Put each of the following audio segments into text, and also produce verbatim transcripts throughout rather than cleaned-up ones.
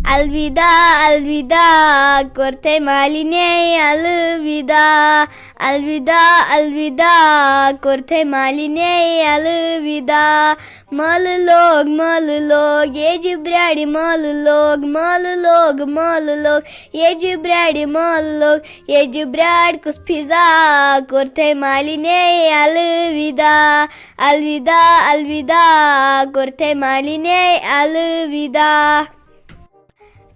الوداع، الوداع، کوٚرتھے مالِنے الوداع۔ الوداع، الوداع، کوٚرتھے مالِنے الوداع۔ مٲلہٕ لوگ، مٲلہٕ لوگ، ییٚجہِ برٛاڈِ مٲلہٕ لوگ، مٲلہٕ لوگ، مٲلہٕ لوگ، ییٚجہِ برٛاڈِ مٲلہٕ لوگ، ییٚجہِ برٛاڈ کُس فضا، کوٚرتھے مالِنے الوداع۔ الوداع، الوداع، کوٚرتھے مالِنے الوداع۔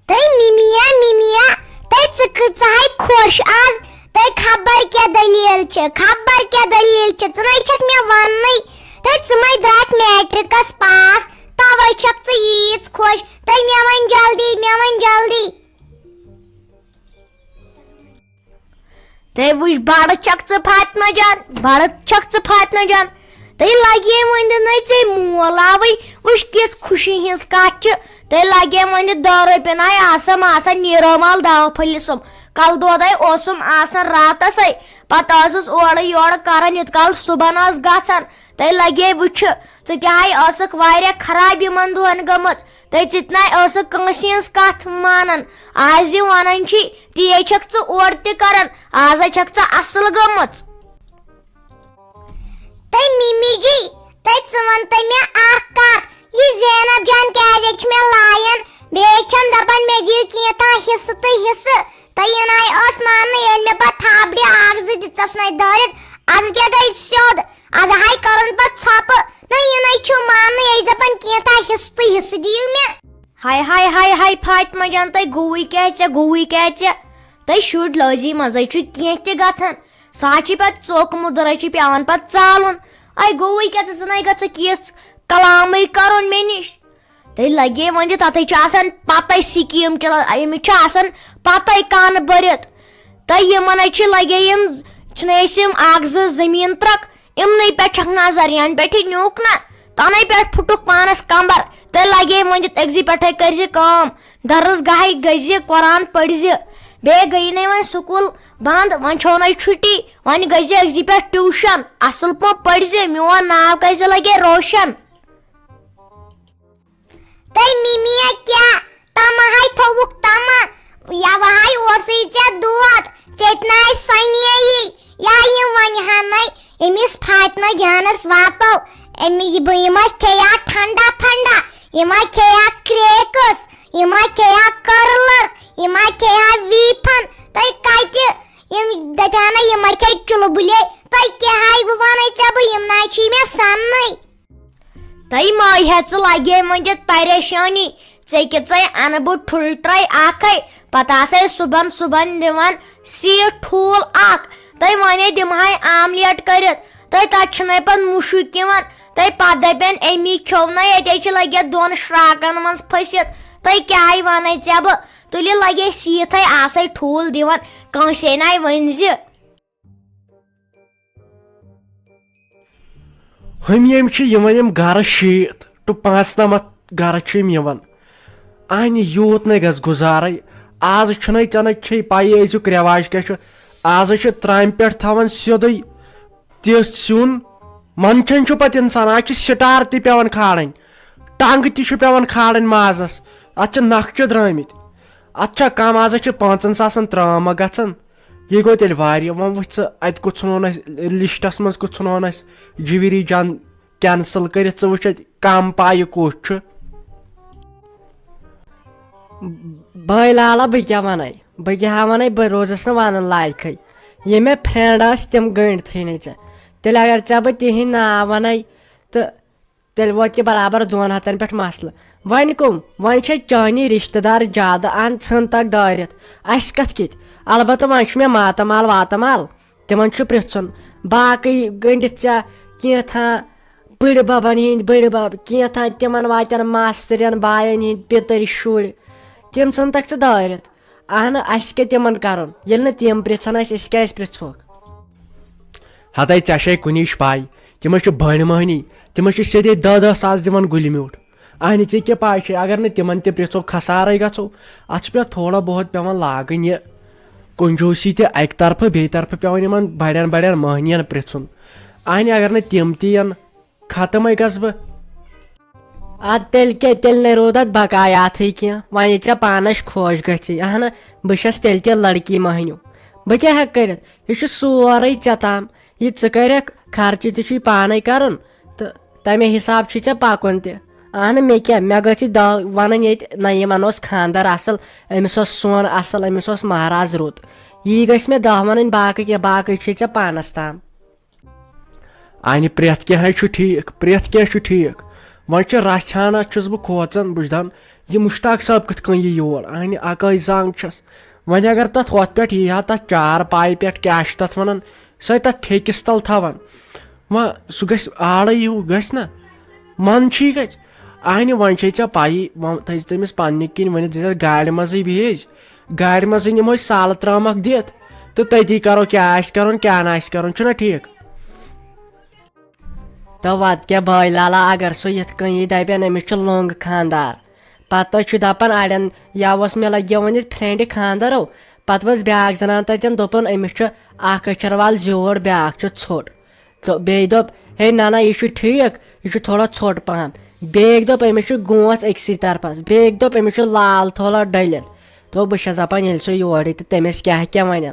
تہٕ مِمیا، مِمیا، تہٕ ژٕ کۭژاہ ہَے خۄش آز، تہٕ خبر کیٛاہ دٔلیٖل چھِ، خبر کیٛاہ دٔلیٖل چھِ، ژٕ نَے چھَکھ مےٚ وَننٕے، تہٕ ژٕ مَے درٛاکھ میٹرکَس پاس، تَوَے چھَکھ ژٕ ییٖژ خۄش، تہٕ مےٚ وَن جلدی، مےٚ وَن جلدی۔ تہٕ وٕچھ، بڑٕ چھکھ ژٕ فاطمہ جان، بڑٕ چھکھ ژٕ فاطمہ جان۔ تہٕ لگے وۄنۍ دِ نَے ژےٚ مول آوٕے، وٕچھ کِژھ خوشی ہٕنٛز کتھ چھِ۔ تہٕ لگے وۄنۍ دِ دہ رۄپیہِ نَے آسم آسان نیٖرو مال دوا پھٔلِسُم۔ کلہٕ دودے اوسُم آسان راتسے، پتہٕ ٲسٕس اورٕ یورٕ کران یوٗت کال صُبحن ٲس گژھان۔ تہٕ لگے وٕچھِ، ژٕ تہِ ہاے ٲسٕکھ واریاہ خراب یِمن دۄہن گٔمٕژ۔ تہٕ ژٕ تہِ نَے ٲسٕکھ کٲنٛسہِ ہٕنٛز کتھ مانان۔ آز یہِ ونان چھی، تی چھکھ ژٕ اورٕ تہِ کران، آز چھکھ ژٕ اصل گٔمٕژ۔ تہٕ مِمی جی، تہٕ ژٕ وَن تہٕ مےٚ اَکھ کَتھ، یہِ زینب جان کیٛازِ چھِ مےٚ لایان؟ بیٚیہِ چھَم دَپان مےٚ دِیِو کینٛژھا حِصہٕ تہٕ حِصہٕ۔ تہٕ یہِ نَے ٲس ماننٕے، ییٚلہِ مےٚ پَتہٕ تھاپڑِ اَکھ زٕ دِژَس نَے دٲرِتھ، اَدٕ کیٛاہ گٔے سیوٚد؟ اَدٕ ہَے کٔرٕن پَتہٕ ژھۄپہٕ۔ نہ، یہِ نَے چھُ ماننٕے، یہِ چھِ دَپان کینٛژھا حِصہٕ تہٕ حِصہٕ دِیِو مےٚ۔ ہاے ہاے ہاے ہاے فاطمہ جان، تۄہہِ گوٚوُے کیٛاہ ژےٚ، گوٚوُے کیٛاہ ژےٚ؟ تۄہہِ شُرۍ لٲزی منٛزَے چھُ کینٛہہ تہِ گژھان۔ سُہ حظ چھِ پَتہٕ ژوٚک مُدُر حظ چھِ پٮ۪وان پَتہٕ ژالُن۔ اَے گوٚوُے کیٛاہ ژےٚ، ژٕ نَے گژھکھ یِژھ کلامٕے کَرُن مےٚ نِش۔ تۄہہِ لگے وۄنۍ تہِ تَتھَے چھُ آسان پَتَے سِکیٖم تہِ لَ-، أمِس چھُ آسان پَتَے کَن بٔرِتھ۔ تہٕ یِمَن حظ چھِ لگے یِم، چھِنہٕ أسۍ یِم اَکھ زٕ زٔمیٖن ترٛکھ، یِمنٕے پٮ۪ٹھ چھَکھ نظر، یَنہٕ پٮ۪ٹھ یہِ نیوٗکھ نہ، تَنَے پٮ۪ٹھ پھُٹُکھ پانَس کمبر۔ تہٕ لگے وۄنۍ دِتھ أکۍزِ پٮ۪ٹھَے کٔرۍزِ کٲم، درس گاہٕے گٔژھزِ، قرآن پٔرۍزِ۔ بیٚیہِ گٔیی نَے وۄنۍ سکوٗل بنٛد، وۄنۍ چھو نَے چھُٹی، وۄنۍ گٔژھزِ أکۍزِ پٮ۪ٹھ ٹیوٗشن، اَصٕل پٲٹھۍ پٔرۍزِ، میون ناو کَرۍزِ لگے روشن۔ تہٕ مِمیا کیٛاہ، تَمہٕ ہاے تھوٚوُکھ تَمہٕ، یَوٕ ہاے اوسُے ژےٚ دود، ژےٚ تہِ نَے سَنییی، یا یِم وَنہِ ہَن نَے أمِس فاطمہ جانَس واتو، أمِس بہٕ یِمَے کھیٚیہِ ہا ٹھنڈا پھنڈا، یِمَے کھیٚیہِ ہا کرٛیکٕس، یِمَے کھیٚیہِ ہا کٔرلٕز، یِمَے کھیٚیہِ ہا ویٖفَن، تُہۍ کَتہِ، یِم دَپہِ ہا نَے یِمَے کھیٚیہِ چُلبُلے، تُہۍ کیٛاہ ہاے بہٕ وَنَے ژےٚ بہٕ، یِم نَے چھِ مےٚ سَننٕے۔ تہٕ مہ ہےٚ ژٕ لگے وۄنۍ دِتھ پریشٲنی، ژےٚ کہِ ژَے اَنہٕ بہٕ ٹھُل ٹرٛے اَکھَے، پتہٕ آسَے صُبحن صُبحن دِوان سیٖٹھ ٹھوٗل اَکھ، تہٕ وۄنۍ دِمہٕ ہاے آملیٹ کٔرِتھ، تہٕ تَتھ چھُنَے پتہٕ مُشُک یِوان، تہٕ پتہٕ دَپن أمی کھیوٚو نَے، ییٚتے چھِ لگے دۄن شرٛاکَن منٛز پھٔسِتھ، تہٕ کیٛاہ وَنَے ژےٚ بہٕ، تُلہِ لگے سیٖتھَے آسَے ٹھوٗل دِوان، کٲنٛسے نَے ؤنۍ زِ۔ ہُمۍ ییٚمۍ چھِ یِوان یِم گرٕ شیٖتھ to پانٛژنَمَتھ گرٕ چھِ یِم یِوان۔ اہنہِ یوٗت نَے گژھِ گُزارَے۔ آز چھُنَے ژےٚ نَے چھے پَیی أزیُک رٮ۪واج کیٛاہ چھُ۔ آز چھِ ترٛامہِ پٮ۪ٹھ تھاوان سیوٚدُے تیُتھ سیُن، منٛدچھان چھُ پَتہٕ اِنسان۔ آز چھِ سِٹار تہِ پٮ۪وان کھالٕنۍ، ٹنٛگ تہِ چھُ پٮ۪وان کھالٕنۍ مازَس۔ اَتھ چھِ نَقشہٕ درٛٲمٕتۍ۔ اَتھ چھا کَم، آز چھِ پانٛژَن ساسَن ترٛام گژھان۔ یہِ گوٚو تیٚلہِ واریاہ۔ وۄنۍ وٕچھ ژٕ، اَتہِ کُس ژھٕنون اَسہِ لِسٹَس منٛز، کُس ژھٕنون اَسہِ جِوِری جان کینسل کٔرِتھ؟ ژٕ وٕچھ اَتہِ کَم پایہِ کُس چھُ۔ بٲے لالا، بہٕ کیٛاہ وَنَے؟ بہٕ کیٛاہ ہا وَنَے؟ بہٕ روزَس نہٕ وَنُن لایقٕے۔ یِم مےٚ فرٛٮ۪نٛڈ ٲسۍ، تِم گٔنٛڈتھٕے نہٕ ژےٚ۔ تیٚلہِ اگر ژےٚ بہٕ تِہِنٛدۍ ناو وَنَے، تہٕ تیٚلہِ ووت یہِ برابر دۄن ہتن پٮ۪ٹھ مسلہٕ۔ وۄنۍ کٕم؟ وۄنۍ چھے چٲنی رشتہٕ دار زیادٕ، اہن ژھٕن تک دٲرِتھ۔ اسہِ کتھ کِتۍ؟ البتہ وۄنۍ چھُ مےٚ ماتامال واتامال، تِمن چھُ پرژھُن۔ باقٕے گٔنڈِتھ ژےٚ کینٛژھا بٕڈِ ببن ہٕنٛدۍ بٕڈِ بب، کینٛژھا تِمن واتن ماستٕرٮ۪ن باین ہٕنٛدۍ پِتٕرۍ شُرۍ، تِم ژھٕن تک ژٕ دٲرِتھ۔ اہنہٕ، اسہِ کیٛاہ تِمن کرُن، ییٚلہِ نہٕ تِم پرژھن اسہِ، أسۍ کیٛازِ پرژھوکھ؟ ہتے، ژےٚ چھے کُنِچ پاے، تِم چھِ بٔڑۍ مٔہنی، تِم چھِ سیٚدے دَہ دَہ ساس دِوان گُلہِ میوٗٹھ۔ اہنہِ، ژےٚ کیٛاہ پاے چھے، اگر نہٕ تِمن تہِ پرژھو، خسارے گژھو۔ اتھ چھُ پٮ۪تھ تھوڑا بہت پٮ۪وان لاگٕنۍ یہِ کنجوسی تہِ اکہِ طرفہٕ، بیٚیہِ طرفہٕ پٮ۪وان یِمن بڑٮ۪ن بڑٮ۪ن مٔہنِین پرژھُن۔ اہنہِ، اگر نہٕ تِم تہِ یِن، ختمے گژھٕ بہٕ۔ ادٕ تیٚلہِ کیٛاہ، تیٚلہِ نے روٗد اتھ بقایاتھٕے کینٛہہ۔ وۄنۍ ییٚلہِ ژےٚ پانس خۄش گژھی، اہنہ، بہٕ چھس تیٚلہِ تہِ لڑکی مٔہنیو۔ بہٕ کیٛاہ ہٮ۪کہٕ کٔرِتھ؟ یہِ چھُ سورُے ژےٚ تام۔ یہِ ژٕ کٔرکھ، خرچہٕ تہِ چھُے پانے کرُن، تہٕ تمے حساب چھُے ژےٚ پکُن تہِ۔ اہنہ، مےٚ کیٛاہ، مےٚ گٔژھِ دہ ونٕنۍ ییٚتہِ، نعیمن اوس خانٛدر اصل، أمِس اوس سۄن اصل، أمِس اوس مہراز رُت۔ یی گژھِ مےٚ دہ ونٕنۍ، باقٕے کیٛاہ، باقٕے چھُے ژےٚ پانس تام۔ انہِ پرٛٮ۪تھ کینٛہہ چھُ ٹھیٖک، پرٛٮ۪تھ کینٛہہ چھُ ٹھیٖک۔ وۄنۍ چھِ رژھ ہنا چھُس بہٕ کھوژان، بہٕ چھُس دپان، یہِ مشتاق صٲب کِتھ کٔنۍ یی یور؟ انہِ اکٲے زنٛگ چھس۔ وۄنۍ اگر تتھ ہۄتھ پٮ۪ٹھ یی ہا، تتھ چار پایہِ پٮ۪ٹھ، کیٛاہ چھِ تتھ ونان، سۄ تتھ پھیٚکِس تل تھاوان، وۄنۍ سُہ گژھِ آڑے ہیوٗ گژھِ نا، من چھُے گژھِ۔ انہِ وۄنۍ چھے ژےٚ پَیی، وۄنۍ تھٲیزِ تٔمِس پننہِ کِنۍ ؤنِتھ، دِژ گاڑِ منٛزٕے بِہِج، گاڑِ منٛزٕے نِمہوے سالہٕ ترٛامَکھ دِتھ، تہٕ تٔتی کرو کیٛاہ آسہِ کرُن، کیٛاہ نہٕ آسہِ کرُن، چھُنہ ٹھیٖک؟ تہٕ وَتہِ کیٛاہ بٲے لالا، اگر سُہ یِتھ کٔنۍ یی، دَپن أمِس چھُ لوٚنٛگ خانٛدار۔ پَتہٕ چھُ دَپان اَڑٮ۪ن، یا اوس مےٚ لَگیو وۄنۍ ییٚتہِ friendِ خانٛدر ہو، پَتہٕ ؤژھ بیٛاکھ زَنان تَتٮ۪ن، دوٚپُن أمِس چھُ اَکھ أچھَر وال زیوٗٹھ، بیٛاکھ چھُ ژھوٚٹ۔ تہٕ بیٚیہِ دوٚپ، ہے نہ نہ، یہِ چھُ ٹھیٖک، یہِ چھُ تھوڑا ژھوٚٹ پَہَم۔ بیٚکۍ دوٚپ، أمِس چھُ گونٛژھ أکسٕے طرفَس۔ بیٚکۍ دوٚپ، أمِس چھُ لال تھوڑا ڈٔلِتھ۔ دوٚپ، بہٕ چھَس دَپان، ییٚلہِ سُہ یور یی تہٕ تٔمِس کیٛاہ کیٛاہ وَنن۔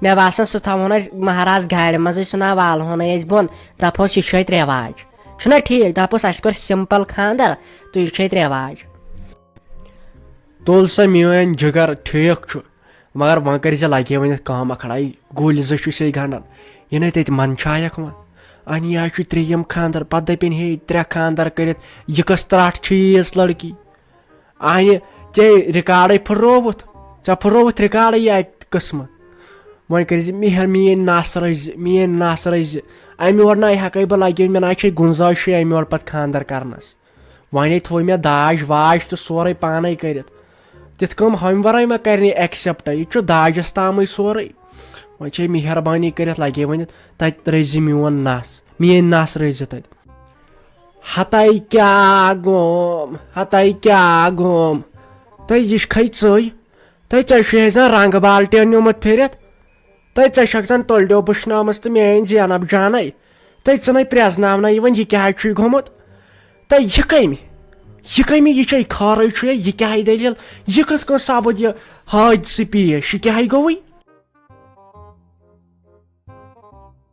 مےٚ باسان، سُہ تھاوہون أسۍ مہراز گاڑِ منٛزٕے، سُہ نہ والہون أسۍ بۄن۔ دَپہوس، یہِ چھُ اَتہِ رٮ۪واج۔ چھُنہ ٹھیٖک؟ دَپہوس، اَسہِ کوٚر simple خانٛدر، تہٕ یہِ چھُ اَتہِ رٮ۪واج۔ تُل سا میٲنۍ جِگر، ٹھیٖک چھُ، مگر وۄنۍ کٔرۍ زِ لگے ؤنِتھ کٲم اکھ لڑاے، گُلۍ زٕ چھُ سے گنڈان، یہِ نے تتہِ منٛدچھایکھ وۄنۍ۔ اہنہِ، یہِ حظ چھُ ترٛیٚیِم خانٛدر، پتہٕ دٔپِن، ہے، ترٛےٚ خانٛدر کٔرِتھ، یہِ کۄس ترٛٹھ چھِ ییٖژ لڑکی؟ اہنہِ، ژےٚ رِکارڈے پھُٹرووُتھ، ژےٚ پھُٹرووُتھ رِکارڈے یہِ اتہِ قٕسمت۔ وۄنۍ کٔرۍ زِ مہر، میٲنۍ نس رٔچھۍ زِ، میٲنۍ نس رٔچھۍ زِ، امہِ یورٕ نہ ہٮ۪کے بہٕ لگے، مےٚ نہ چھے گُنجٲیشٕے امہِ یورٕ پتہٕ خانٛدر کرنس۔ وۄنۍ تھوٚو مےٚ داج واج تہٕ سورُے پانے کٔرِتھ۔ تِتھ کٔنۍ ہُمہِ ورٲے ما کرِ نہٕ accept؟ یہِ چھُ داجس تامٕے سورُے۔ وۄنۍ چھے مہربٲنی کٔرِتھ لگے ؤنِتھ، تتہِ رٔچھۍ زِ میون نس، میٲنۍ نس رٔچھۍ زِ تتہِ۔ ہتے کیٛاہ گوم، ہتے کیٛاہ گوم۔ تہٕ یہِ چھِ کھے ژٕے۔ تہٕ ژےٚ چھُے زن رنٛگ بالٹیٖن نیوٗمُت پھِرِتھ۔ تہٕ ژےٚ چھکھ زن تُلڈیو بُشنٲومٕژ تہٕ میٲنۍ زینب جانے۔ تہٕ ژٕ نے پرٛزناونَے یِوان، یہِ کیٛاہ چھُے گوٚمُت؟ تہٕ یہِ کٔمۍ؟ یہِ کٔمۍ؟ یہِ چھے خارٕے چھُے، یہِ کیٛاہ دٔلیٖل؟ یہِ کِتھ کٔنۍ سپُد یہِ حٲدثہٕ پیش؟ یہِ کیٛاہ گوٚوٕے؟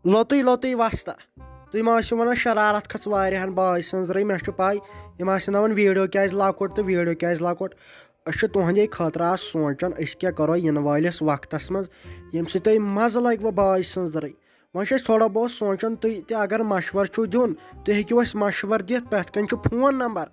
لوٚتُے لوٚتُے وۄستا۔ تُہۍ ما ٲسِو وَنان شرارت کھٔژ واریاہَن باے سٕنٛز رٕے؟ مےٚ چھُ پَے، یِم آسن دَپان video کیٛازِ لۄکُٹ تہٕ video کیٛازِ لۄکُٹ۔ أسۍ چھِ تُہنٛدے خٲطرٕ آز سونٛچان، أسۍ کیٛاہ کَرو یِنہٕ وٲلِس وقتَس منٛز، ییٚمہِ سۭتۍ تۄہہِ مَزٕ لَگہِ وۄنۍ باے سٕنٛز رٕے۔ وۄنۍ چھِ أسۍ تھوڑا بہت سونٛچان، تُہۍ تہِ اگر مشورٕ چھُو دیُن، تُہۍ ہیٚکِو اَسہِ مشورٕ دِتھ۔ پٮ۪ٹھ کَنۍ چھُ phone number۔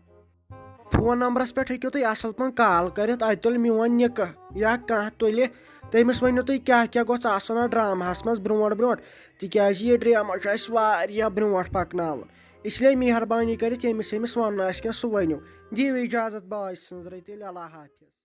phone numberس پٮ۪ٹھ ہیٚکِو تُہۍ اَصٕل پٲٹھۍ call کٔرِتھ، اَتہِ تُلہِ میون نِکہٕ یا کانٛہہ تُلہِ، تٔمِس ؤنِو تُہۍ کیٛاہ کیٛاہ گوٚژھ آسُن اَتھ ڈراماہَس منٛز برونٛٹھ برونٛٹھ، تِکیٛازِ یہِ ڈرامہ چھُ اَسہِ واریاہ برونٛٹھ پَکناوُن۔ اس لیے مہربٲنی کٔرِتھ ییٚمِس ییٚمِس وَنُن آسہِ کینٛہہ، سُہ ؤنِو۔ دِیِو اِجازت باے سٕنٛز رٕے تیٚلہِ، اللہ حافظ۔